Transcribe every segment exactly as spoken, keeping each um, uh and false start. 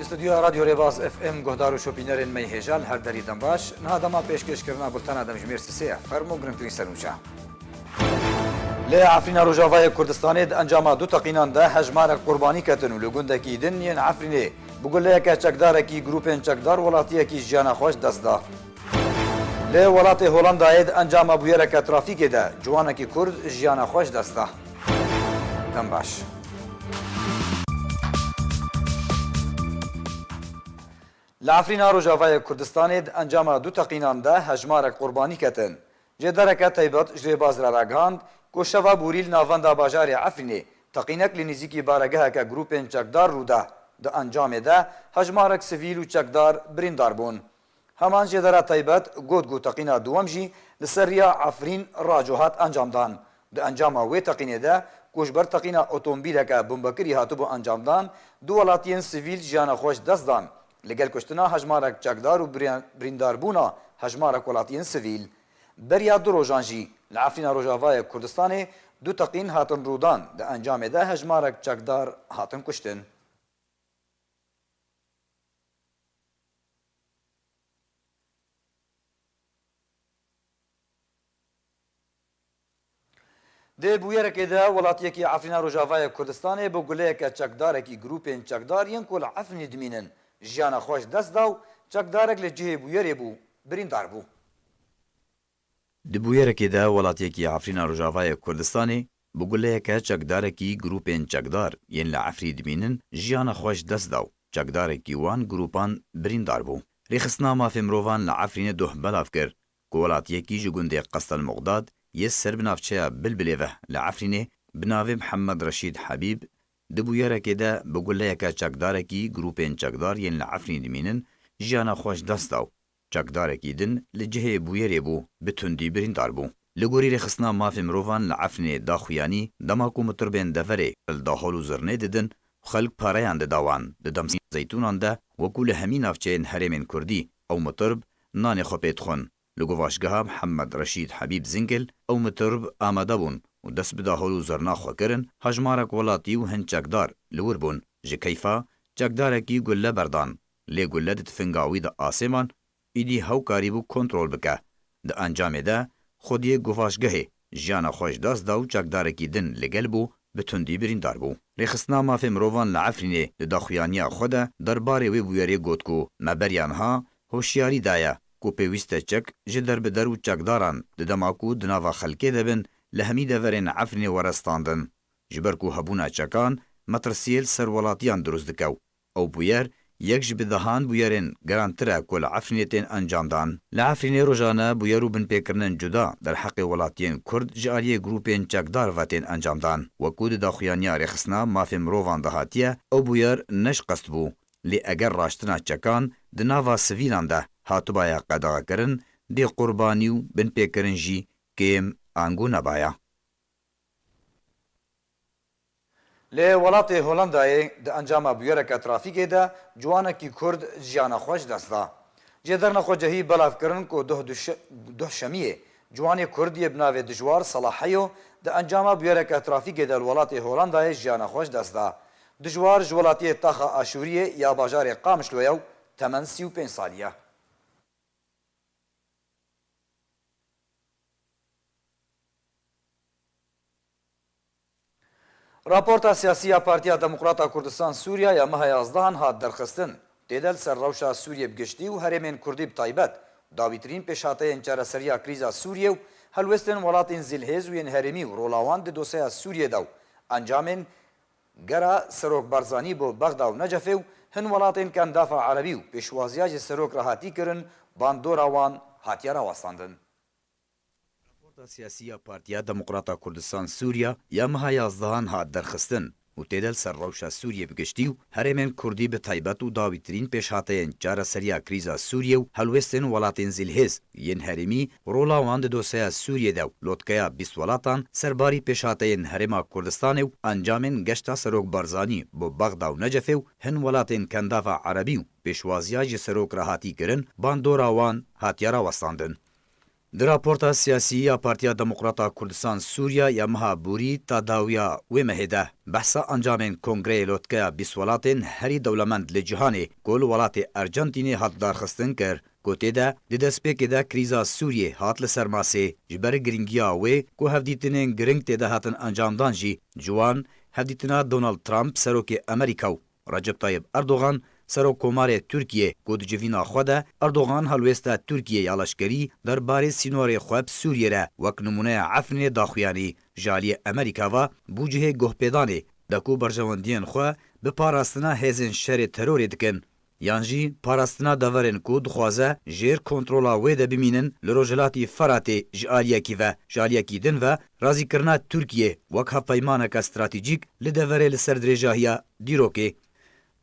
Stûdyoya Radyo Rêbaz F M, guhdar û şopînerên me yê hêja li her derî dem baş. Niha dema pêşkêşkirina bultena demjimêr sisê ye. Fermo girîngtirîn serûnça. Lê Efrîna Rojavayê Kurdistanê di encama du teqînan de hejmarek qurbanî ketin û li gundekî din yên Efrînê bi guleyeke çekdarekî grûpên çekdar welatiyekî jiyana xwe ji dest da. Lê welatê Holandayê di encama bûyereke trafîkê de ciwanekî Kurd jiyana xwe ji dest da. Dem baş. Li Efrîna Rojavayê Kurdistanê di encama du teqînan de hejmarek qurbanî ketin. Jêdereke taybet ji Rêbaz re ragihand ku şeva borî li navenda bajarê Efrînê teqînek li nêzîkî baregeheke grûpên çekdar rû da. Di encamê de hejmarek sivîl û çekdar birîndar bûn. Heman jêdera taybet got ku teqîna duwem jî li ser riya Efrîn rac û hat encam dan. Di encama wê teqînê de ku ji ber teqîna otomobîleke bombekirî hatibû encamdan, du welatiyên sivîl jiyana xwe ji dest dan. Li gel kuştina hejmarek çekdar û birî-, birîndarbûna hejmarek welatiyên sivîl. Beriya du rojan jî li Efrîna Rojavayê Kurdistanê du teqîn hatin rûdan, di encamê de hejmarek çekdar hatin kuştin. Di bûyerekê de welatiyekî Efrîna Rojavayê Kurdistanê bi guleyeke çekdarekî grûpên çekdar yên ku li Efrînê dimînin jiyana xwe ji dest da û çekdarek li cihê bûyerê bû, birîndar bû. Di bûyerekê de welatiyekî Efrîna Rojavayê Kurdistanê bi guleyeke çekdarekî grûpên çekdar yên li Efrî dimînin jiyana xwe ji dest da û çekdarekî wan grûpan birîndar bû. Rêxistina Mafê Mirovan li Efrînê doh belav kir ku welatiyekî ji gundê Qestelmuqdad yê ser bi navçeya Bilbilê ve li Efrînê bi navê Mihemed Reşîd Hebîb di bûyerekê de bi guleyeke çekdarekî grûpên çekdar yên li Efrînê dimînin jiyana xwe ji dest da û çekdarekî din li cihê bûyerê bû, bi tundî birîndar bû. Li gorî Rêxistina Mafê Mirovan li Efrînê daxuyanî, dema ku mitirbên deverê li dahol û zirnê didin û xelk pareyan dida wan, di demsîna zeytûnan de wekû li hemî navçeyên herêmên kurdî ew mitirb nanê xwe pê dixwin. Li guvaşgeha Mihemed Reşîd Hebîb Zingil ew mitirb amade bûn û dest bi dahol û zirna xwe kirin, hejmarek welatî û hin çekdar li wir bûn. Ji keyfa çekdarekî gulle berdan, lê gulle di tifinga wî de asê man, îdî hew karîbû kontrol bike. Di encamê de xwediyê guvaşgehê jiyana xwe ji dest da û çekdarekî din li gel bû, bi tundî birîndar bû. Rêxistina Mafê Mirovan li Efrînê di daxuyaniya xwe de derbarê wê bûyerê got ku me beriya niha hoşyarî daye ku pêwîst e çek ji derbider û çekdaran di dema ku di nava xelkê de bin li hemî deverên Efrînê were standin. Ji ber ku hebûna çekan metirsiyê li ser welatiyan dirust dike û ew bûyer yek ji bi dehan bûyerên girantir e ku li Efrînê tên encamdan. Li Efrînê rojane bûyer û binpêkirinên cuda derheqê welatiyên Kurd ji aliyê grûpên çekdar ve tên encamdan. Wekû di daxuyaniya Rêxistina Mafê Mirovan de hatiye, ew bûyer ne ji qest bû. Lê eger raştina çekan di nava sivîlan de hatibaya qedexekirin, dê qurbanî û binpêkirin jî kêm ango nebaya. Li welatê Holandayê di encama bûyereke trafîkê de ciwanekî Kurd jiyana xwe ji dest da. Jêderna xwecehî belav kirin ku doh duşe-, doh şemiyê ciwanê Kurd yê bi navê Dijwar Salah Heyo di encama bûyereke trafîkê de li welatê Holandayê jiyana xwe ji dest da. Dijwar ji welatiyê Taxa Aşûriyê ya bajarê Qamişloyê ye û temen sî û pênc salî ye. Raporta siyasî ya Partiya Demokrata Kurdistan Sûriya ya meha yazdehan hat derxistin. Tê de li ser rewşa Sûriyê bi giştî û herêmên Kurdî bi taybet, dawîtirîn pêşhateyên çareseriya krîza Sûriyê û helwestên welatên zîlhêz û yên herêmî û rola wan di dosyeya Sûriyê de û encamên gera Serok Barzanî bo Bexda û Necefê û hin welatên Kendafa Erebî û pêşwaziya ji Serok re hatî kirin, bandora wan hatiye rawestandin. Raporta siyasî ya Partiya Demokrata Kurdistan Sûriya ya meha yazdehan hat derxistin û tê de li ser rewşa Sûriyê bi giştî û herêmên Kurdî bi taybet û dawîtirîn pêşhateyên çareseriya krîza Sûriyê û helwestên welatên zîlhêz yên herêmî, rola wan di dosyeya Sûriyê de û lotkeya bîst welatan serbarî pêşhateyên Herêma Kurdistanê û encamên geşta Serok Barzanî bo Bexda û Necefê û hin welatên Kendava Erebî û pêşwaziya ji Serok re hatî kirin, bandora wan hatiye rawestandin. Di raporta siyasî ya Partiya Demokrata Kurdistan Sûriya ya meha borî ta dawiya wê mehê de behsa encamên Kongreyê Lotkeya Bîst Welatên herî dewlemend li cîhanê ku li welatê Ercentînê hat darxistin kir, ku tê de di destpêkê de krîza Sûriyê hat li ser masê, ji ber girîngiya wê ku hevdîtinên giring tê de hatin encamdan jî, ji wan hevdîtina Donald Trump, serokê Amerîka û Recep Tayyip Erdogan, Serokkomarê Tirkiyê, ku di civîna xwe de Erdogan helwêsta Tirkiyê ya leşkerî derbarê sînorê xwe bi Sûriyê re wek nimûneya Efrînê daxuyanî, ji aliyê Amerîka ve bû cihê guhpêdanê de ku berjewendiyên xwe bi parastina hêzên şerê terorê dikin, yan jî parastina deverên ku dixwaze jêr kontrola wê de bimînin li Rojhilatî Feratê ji aliyekî ve, ji aliyekî din ve razîkirina Tirkiyê wek hevpeymaneke stratejîk li deverê li ser dirêjahiya dîrokê.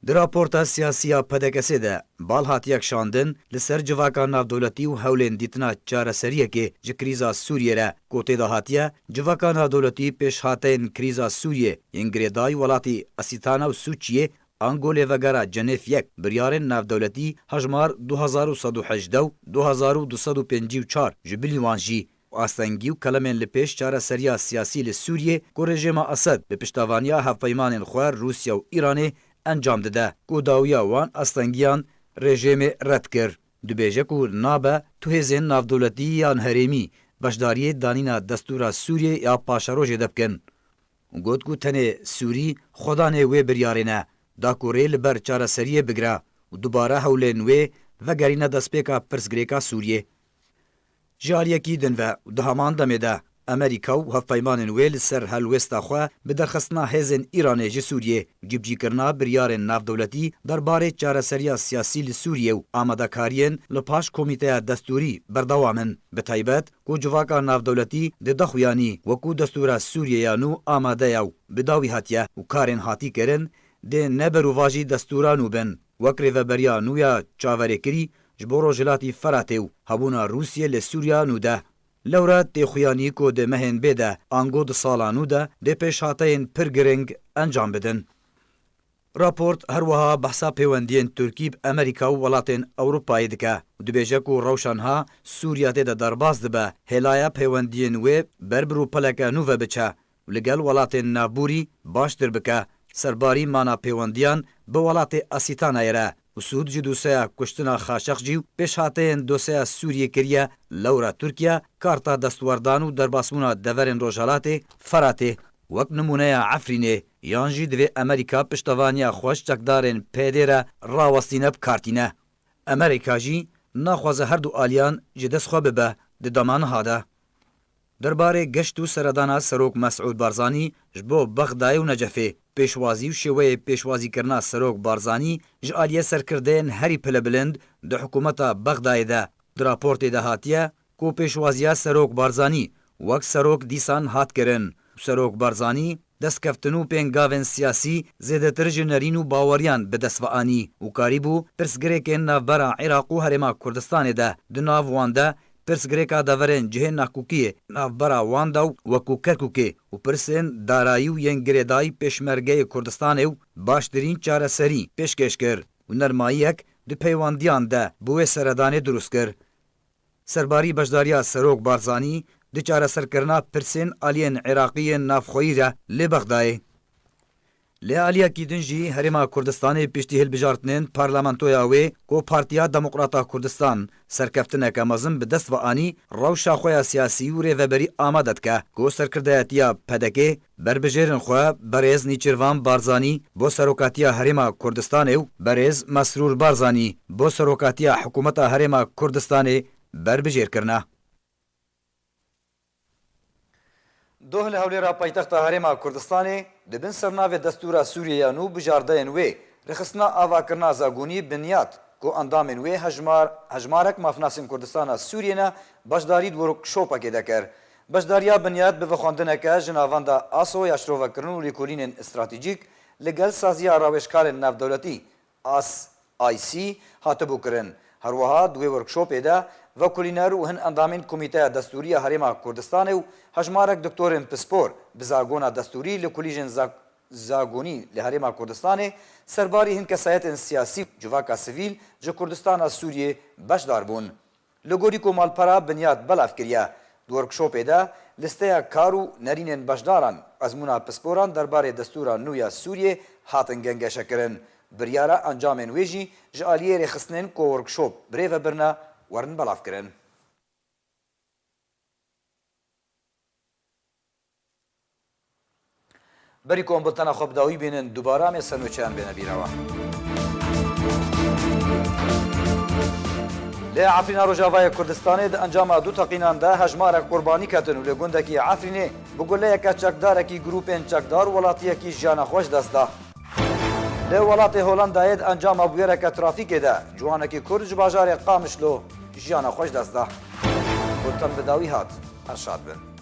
Di raporta siyasî ya P D K S'ê de bal hatiye kişandin li ser civaka navdewletî û hewlên dîtina çareseriyekê ji krîza Sûriyê re ku tê de hatiye, civaka navdewletî pêşhateyên krîza Sûriyê yên girêdayî welatî Asîtana û Sûçiyê ango lêvegera Cenêf yek, biryarên navdewletî hejmar du hezar û sed û hejdeh û du hezar û du sed û pêncî û çar ji bilî wan jî astengî û kelemên li pêş çareseriya siyasî li Sûriyê ku rejêma Esed bi piştevaniya hevpeymanên xwe Rûsya û Îranê encam dide, ku dawiya wan astengiyan rejêmê red kir. Dibêje ku nabe tu hêzên navdewletî yan herêmî beşdariyê danîna destûra Sûriyê ya paşerojê de bikin. Got ku tenê Sûrî xwedanê wê biryarê ne, da ku rê li ber çareseriyê bigire û dubare hewlên wê vegerîne destpêka pirsgirêka Sûriyê. Ji aliyekî din ve û di heman demê de Amerîka û hevpeymanên wê li ser helwêsta xwe bi derxistina hêzên Îranê ji Sûriyê û cîbicîkirina biryarên navdewletî derbarê çareseriya siyasî li Sûriyê û amadekariyên li paş komîteya destûrî berdewam in. Bi taybet ku civaka navdewletî dide xuyanî wekû destûra Sûriyê ya nû amade ye û bi dawî hatiye û karên hatî kirin dê ne berûvajî destûra nû bin, wek rêveberiya nû ya çaverêkirî ji bo Rojhilatî Feratê û hebûna Rûsiyê li Sûriya nû de. Lewra tê xuyanî ku di mehên bê de ango di sala nû de dê pêşhateyên pir giring encam bidin. Raport her wiha behsa pêwendiyên Tirkî bi Amerîka û welatên Ewropayê dike û dibêje ku rewşa niha Sûriya tê de derbas dibe, hêlaya pêwendiyên wê ber bi rûpeleke nû ve biçe û li gel welatên navborî baştir bike, serbarî mana pêwendiyan bi welatê Asîtanayê re û sûd ji doseya kuştina Xaşeqcî û pêşhateyên doseya Sûriyê kiriye, lewra Tirkiye karta destwerdan û derbasbûna deverên Rojhelatê Feratê wek nimûneya Efrînê, yan jî divê Amerîka piştevaniya xwe ji çekdarên P Y D re rawestîne bi kar tîne. Amerîka jî naxwaze her du aliyan ji dest xwe bibe di dema niha de. Derbarê geşt û seredana Serok Mesûd Barzanî ji bo Bexdayê û Necefê, pêşwazî û şêweyê pêşwazîkirina Serok Barzanî ji aliyê serkirdeyên herî pilebilind di hikûmeta Bexdayê de di raportê de hatiye, ku pêşwaziya Serok Barzanî wek serok dîsan hat kirin û Serok Barzanî destkeftin û pêngavên siyasî zêdetir ji nerîn û baweriyan bi dest ve anî û karîbû pirsgirêkên navbera Iraq û Herêma Kurdistanê de di nav wan de pirsgirêka deverên cihê nakokiyê navbera wan de û wekû Kerkûkê û pirsên darayî û yên girêdayî Pêşmergeyê Kurdistanê û baştirîn çareserî pêşkêş kir û nermayiyek di peywandiyan de bi wê seredanê dirust kir. Serbarî beşdariya Serok Barzanî di çareserkirina pirsên aliyên Iraqî yên navxweyî re li Bexdayê. Lê aliyekî din jî Herêma Kurdistanê piştî hilbijartinên parlamentoya wê ku Partiya Demokrata Kurdistan serkeftineke mezin bi dest ve anî, rewşa xwe ya siyasî û rêveberî amade dike ku serkirdayetiya P D K berbijêrên xwe berêz Nîçirvan Barzanî bo serokatiya Herêma Kurdistanê û berêz Mesrûr Barzanî bo serokatiya hikûmeta Herêma Kurdistanê berbijêr kirine. Doh li Hewlêra paytexta Herêma Kurdistanê di bin sernavê Destûra Sûriyê ya nû bijardeyên wê rêxistina avakirina Zagonî Binyat ku endamên wê hejmar, hejmarek mafnasên Kurdistana Sûriyê ne, beşdarî di workşopekê de kir. Beşdariya Binyat bi vexwendineke ji navenda ASO ya şirovekirin û lêkolînên stratejîk li gel saziya rawêjkarên navdewletî, A S I C, hatibû kirin. Her wiha di wê workshopê de vekolîner û hin endamên Komîteya Destûrî ya Herêma Kurdistanê û hejmarek doktorên pispor bi zagona destûrî li kolîjên za-, zagonî li Herêma Kurdistanê serbarî hin kesayetên siyasî û civaka sivîl ji Kurdistana Sûriyê beşdar bûn. Li gorî ku malpera binyat belav kiriye, di workshopê de listeya kar û nerînên beşdaran, ezmûna pisporan derbarê destûra nû ya Sûriyê hatin gengeşekirin. Biryara encamên wê jî ji aliyê rêxistinên ku workshop birêve birine, werin belavkirin. Berî ku em bultena xwe bi dawî bînin, dubare em ê ser nûçeyan bêne bîra we. Li Efrîna Rojavayê Kurdistanê di encama du teqînan de hejmarek qurbanî ketin û li gundekî Efrînê bi guleyeke çekdarekî grûpên çekdar welatiyekî jiyana xwe ji dest da. Li welatê Holandayê di encama bûyereke trafîkê de ciwanekî Kurd ji bajarê Qamişlo jiyana xwe ji dest da. Bulten bi dawî hat. Her şad bin.